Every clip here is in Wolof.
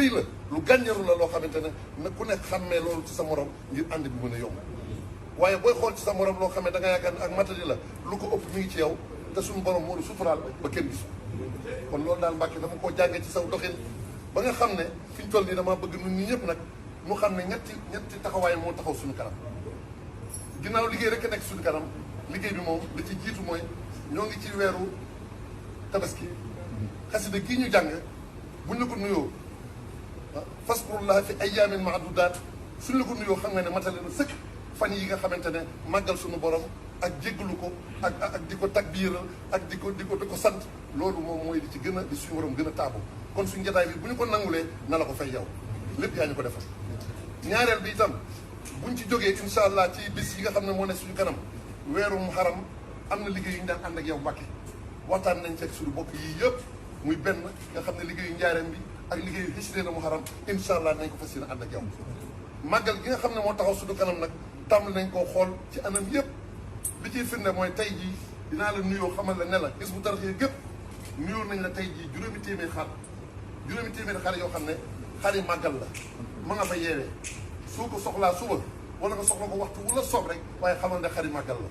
rëy la lu gànjaru la loo xamante ne na ku nekk xàmmee loolu ci sa morom ngir ànd bi mën a yomb waaye booy xool ci sa morom loo xam ne da nga yaakaar ne ak matadi la lu ko ëpp mi ngi ci yow te suñu borom moo la suturaal ba kenn gisu kon loolu daal Mbàkke dama koo jàngee ci saw doxin ba nga xam ne fi ñu toll nii damaa bëgg ñun ñi ñëpp nag mu xam ne ñetti taxawaay moo taxaw suñu kanam ginnaaw liggéey rek a nekk suñu kanam liggéey bi moom li ci jiitu mooy ñoo ngi ci weeru tabaski xasida gii ñu jàng buñ la ko nuyoo faskurullah fi ayyaamin ma'duudaat suñ la ko nuyoo xam nga ne matale na sëkk fan yi nga xamante ne màggal suñu borom ak jéggalu ko ak di ko takbiiral ak di ko sant loolu moom mooy li ci gën a di suñu borom gën a taabu kon suñu jotaay bi bu ñu ko nangulee na la ko fay yow lépp yaa ñu ko defal ñaareel bi itam buñ ci jógee incha allah ci bis yi nga xam ne moo ne suñu kanam weeru Muharram am na liggéey yu ñu daan ànd ak yow Mbàkke waxtaan nañ ceeg suñu bokk yii yëpp muy benn nga xam ne liggéeyu njaareem bi ak liggéeyu Hijrina Muharram incha allah nañ ko fas yéene ànd ak yow màggal gi nga xam ne moo taxaw suñu kanam nag tàmbali nañ koo xool ci anam yëpp li ciy firnde mooy tey jii dinaa la nuyoo xamal la ne la Hizbut Tarqiyyah gépp nuyoo nañ la tey jii juróomi téeméeri xar yoo xam ne xari màggal la ma nga fa yeewee soo ko soxlaa suba wala nga soxla ko waxtu wala soob rek waaye xamal ne xari màggal la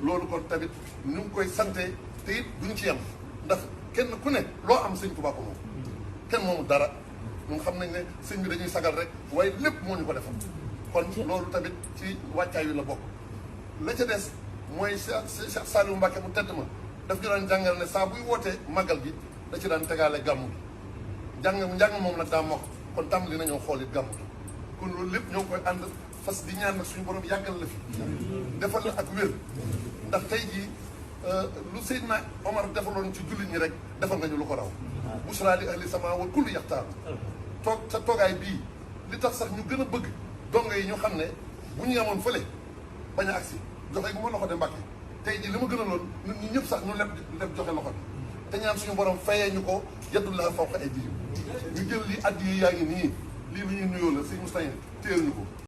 loolu kon tamit ñu ngi koy sante te it duñ ci yem ndax kenn ku ne loo am sëñ Tuubaa ko moom kenn moomu dara ñun xam nañ ne sëñ bi dañuy sagal rek waaye lépp moo ñu ko defal kon loolu tamit ci wàccaay wi la bokk la ca des mooy Cheikh Saliou Mbacke mu tedd ma daf ñu daan jàngal ne saa buy wootee màggal gi da ci daan tegaale gàmmu gi njàng moom nag daa mokk kon tàmbali nañoo xool it gàmmu gi kon loolu lépp ñoo ngi koy ànd fas di ñaan nag suñu borom yàggal la fi defal la ak wér ndax tey jii lu Seydina Omar defaloon ci jullit ñi rek defal nga ñu lu ko raw busra li ahli sama wal kullu yaxtaar toog sa toogaay bii li tax sax ñu gën a bëgg dongo yi ñu xam ne bu ñu yemoon fële bañ a agsi joxe gu ma loxo de Mbàkke tey jii li ma gën a loon nit ñi ñëpp sax ñu leb joxe loxo bi te ñaan suñu borom fayee ñu ko yadullahi fawqa aydihim ñu jël li addi yi yaa ngi nii lii lu ñuy nuyoo la sëñ Moustapha téel ñu ko